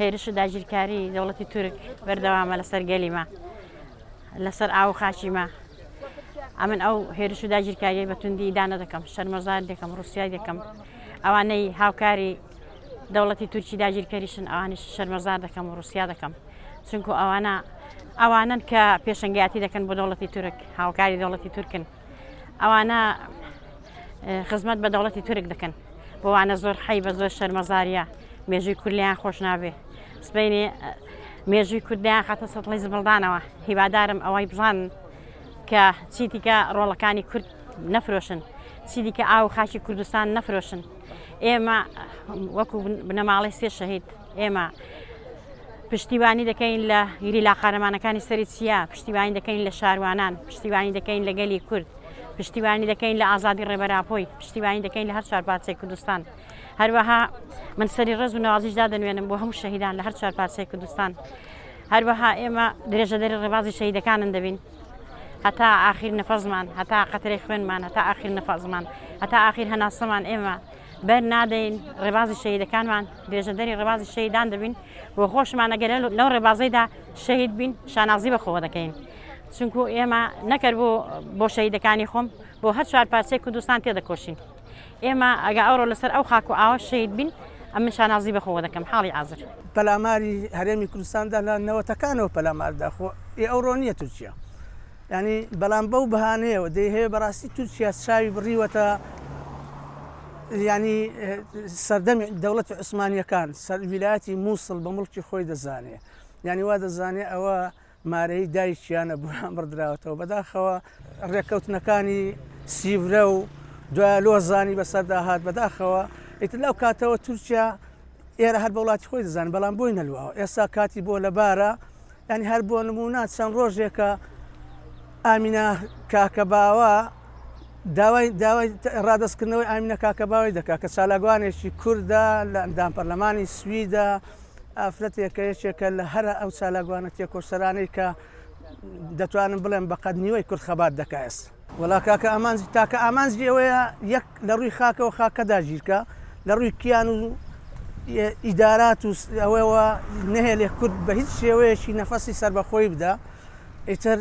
هێرش و داگیرکاری دەوڵەتی تورک بەردەوامە لەسەر گەلی مە لەسەر ئاو و خاکی مە ئەمن ئەو هێرش و داگیرکاریی بە توندی ئیدانە دەکەم شەرمەزار دەکەم ڕوسیای دەکەم ئەوانەی هاوکاری دەوڵەتی تورکی داگیرکەریشن ئەوانیش شەرمەزار دەکەم و ڕوسیا دەکەم چونکو ئەوانە ئەوانن کە پێشەنگایەتی دەکەن بۆ دەوڵەتی تورک هاوکاری دەوڵەتی تورکن ئەوانە خزمەت بە دەوڵەتی تورک دەکەن بۆ وانە زۆر حەیبە زۆر شەرمەزاریە مێژووی کورد لێیان خۆش نابێ سبەینێ مێژووی کورد دەیان خاتە سەتڵی زبڵدانەوە هیوادارم ئەوەی بزانن کە چیدیکە ڕۆڵەکانی کورد نەفرۆشن چیدیکە ئاو و خاکی کوردستان نەفرۆشن ئێمە وەکو بنەماڵەی سێ شەهید ئێمە پشتیوانی دەکەین لە گریلا قارەمانەکانی سەری چیا، پشتیوانی دەکەین لە شاروانان، پشتیوانی دەکەین لە گەلی کورد، پشتیوانی دەکەین لە ئازادی ڕێبەر ئاپۆی، پشتیوانی دەکەین لە هەر چوار پارچەی کوردستان. هەروەها من سەری ڕێز و نەوازیش دادەنوێنم بۆ هەموو شەهیدان لە هەر چوار پارچەی کوردستان. هەروەها ئێمە درێژەدەری ڕێبازی شەهیدەکانن دەبین هەتا ئاخیر نەفەسمان، هەتا قەترەی خوێنمان، هەتا ئاخیر نەفەسمان، هەتا ئاخیر هەناسەمان ئێمە بەر نادەین ڕێبازی شەهیدەکانمان درێژەدەری ڕێبازی شەهیدان دەبین و خۆشمان ئەگەر لەو ڕێبازەیدا شەهید بین شانازی بە خۆوە دەکەین چونکو ئێمە نەکەر بۆ بۆ شەهیدەکانی خۆم بۆ هەر چوار پارچەی کوردستان تێدەکۆشین ئێمە ئەگە ئەوڕۆ لەسەر ئەو خاک و ئاوە شەهید بین ئەمن شانازی بە خۆوە دەکەم حاڵی ئازر. پەلاماری هەرێمی کوردستاندا لە نەوەتەکانەوە پەلاماردا خۆ ئێ ئەوڕۆ نییە تورکیا یانی بەڵام بەو بەهانەیەوە دەیهەوێ بەڕاستی تورکیا چاوی بڕیوەتە ینی سەردەمی دەوڵەتی عوسمانیەکان سەر ویلایەتی مووسڵ بە مڵکی خۆی دەزانێ یعنی وا دەزانێ ئەوە مارەی دایکیانە بۆیان بڕدراوەتەوە بەداخەوە ڕێککەوتنەکانی سیڤرە و دوای لۆزانی بەسەردا هات بەداخەوە ئیتر لەو کاتەوە تورکیا ئێرە هەر بە وڵاتی خۆی دەزانێت بەڵام بۆی نەلواوە ئێستا کاتی بۆ لەبارە یانی هەر بۆ نموونە چەند ڕۆژێکە ئامینە کاکەباوە داوای داوای ڕادەستکردنەوەی ئامینە کاکەباوەی دەکات کە چالاکوانێکی کوردە لە ئەندام پەرلەمانی سویدە ئافرەتێکە یەکێکە لە هەرە ئەو چالاکوانە تێکۆشەرانەی کە دەتوانم بڵێم بەقەد نیوەی کورد خەبات دەکا ئێستا. وەڵا کاکە ئامانج تاکە ئامانجی ئەوەیە یەک لە ڕووی خاکەوە خاکە داگیرکە لە ڕووی کیان و ئیدارات و ئەوەوە نەهێلێ کورد بە هیچ شێوەیەکی نەفەسی سەربەخۆی بدا ئیتر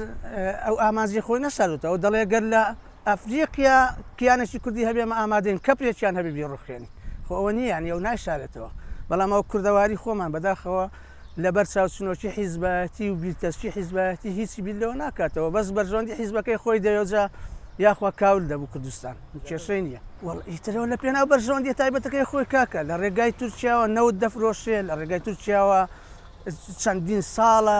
ئەو ئامانجی خۆی نەشاردوتەوە دەڵێ گەر لە ئەفریقیا کیانێکی کوردی هەبێ ئەمە ئامادەین کەپرێکیان هەبێ بیڕوخێنین خۆ ئەوە نییە یانی ئەو نایشارێتەوە بەڵام ئەو کوردەواری خۆمان بەداخەوە لەبەر چاوچنۆکی حیزبایەتی و بیرتەسکی حیزبایەتی هیچی بیر لەوە ناکاتەوە بەس بەرژەوەندی حیزبەکەی خۆی دەوێت جا یاخوا کاول دەبوو کوردستان کێشەی نییە وەڵ ئیترەوە لە پێناو بەرژەوەندیە تایبەتەکەی خۆی کاکە لە ڕێگای تورکیاوە نەوت دەفرۆشێ لە ڕێگای تورکیاوە چەندین ساڵە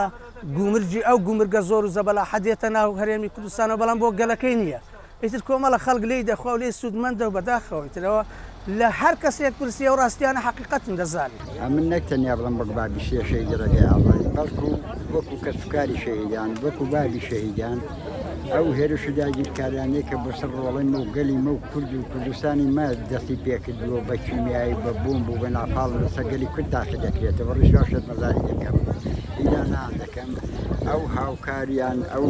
گومرگی ئەو گومرگە زۆر و زەبەلاحە دێتە ناو هەرێمی کوردستانەوە بەڵام بۆ گەلەکەی نییە ئیتر کۆمەڵە خەڵک لێی دەخوا و لێی سوودمەندە و بەداخەوە ئیتر ئەوە لە هەر کەسێک پرسی ئەو ڕاستیانە حەقیقەتن دەزانێ. ئەمن نەک تەنیا بڵێم وەک بابی سێ شەهیدی ڕێگای ئازادی، بەڵکو وەکو کەسوکاری شەهیدان، وەکو بابی شەهیدان، ئەو هێرش و داگیرکاریانەی کە بۆ سەر ڕۆڵەی مە و گەلی مە و کورد و کوردستانی مە دەستی پێکردووە بە کیمیایی بە بۆمب و بە ناپاڵم لەسەر گەلی کورد تاقی دەکرێتەوە، ڕیسوا و شەرمەزاری دەکەم، ئیدانەیان دەکەم، ئەو هاوکاریان ئەو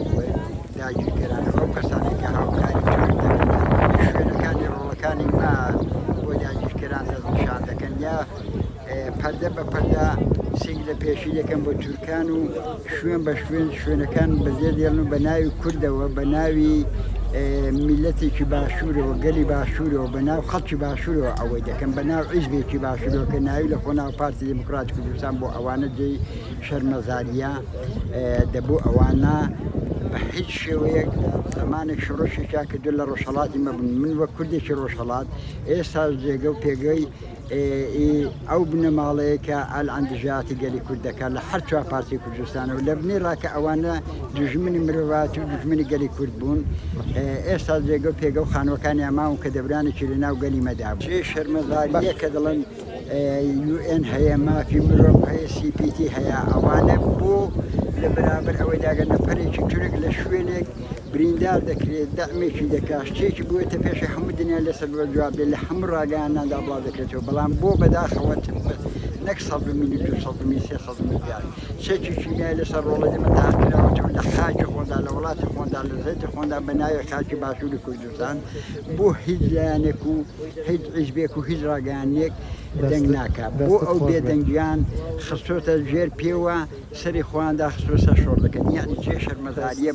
داگیرکەران و ئەو کەسانەی کە هاوکاری تورک دەکەن شوێنەکانی ڕۆڵەکانی مە بۆ داگیرکەران دەستنیشان دەکەن یا پەردە بە پەردە سنگ لە پێشی دەکەن بۆ تورکان و شوێن بە شوێن شوێنەکان بەجێ دێڵن و بە ناوی کوردەوە بە ناوی میلەتێکی باشوورەوە گەلی باشوورەوە بە ناو خەڵکی باشوورەوە ئەوەی دەکەن بە ناو عیزبێکی باشوورەوە کە ناوی لە خۆناو پارتی دیموکراتی کوردستان بۆ ئەوانە جێی شەرمەزاریە دەبوو ئەوانە بە هیچ شێوەیەک زمانێک شۆڕشێکیان کردو لە ڕۆژهەڵاتی مەبوون من وەک کوردێکی ڕۆژهەڵات ئێستا جێگە و پێگەی ئەو بنەماڵەیە کە ئەلعەن دژایەتی گەلی کورد دەکات لە هەر چوار پارچەی کوردستانەوە لە بنی ڕا کە ئەوانە دژمنی مرۆڤایەتی و دژمنی گەلی کورد بوون ئێستا جێگە و پێگە و خانوەکانیان ماون کە دەورانێکی لە ناو گەلی مەدا بوو. جێی شەرمەزارییە کە دەڵێن UN هەیە، مافی مرۆڤ هەیە، CPT هەیە، ئەوانە بۆ لە بەرامبەر ئەوەیدا گەر نەفەرێکی تورک لە شوێنێک بریندار دەکرێت، دەعمێکی دەکات، شتێکی بوێتە پێشێ هەموو دنیا لەسەر بە جواب دێ، لە هەموو ڕاگەیاندناندا بڵاو دەکرێتەوە، بەڵام بۆ بەداخەوە. نەک سەدمین و دووسەدمین سێسەدمین جار چەکی کیمیای لەسەر ڕۆڵەی ئێمە تاقیکراوەتەوە لە خاکی خۆندا لە وڵاتی خۆندا لە زەوی خۆندا بە ناوی خاکی باشووری کوردستان بۆ هیچ لایەنێک و هیچ حیزبێک و هیچ ڕاگەیاندنێک دەنگ ناکا بۆ ئەو بێدەنگیان خستۆتە ژێر پێوە سەری خۆیان داخستووە سەر شۆڕ دەکەن یەعنی جێ شەرمەزاریە.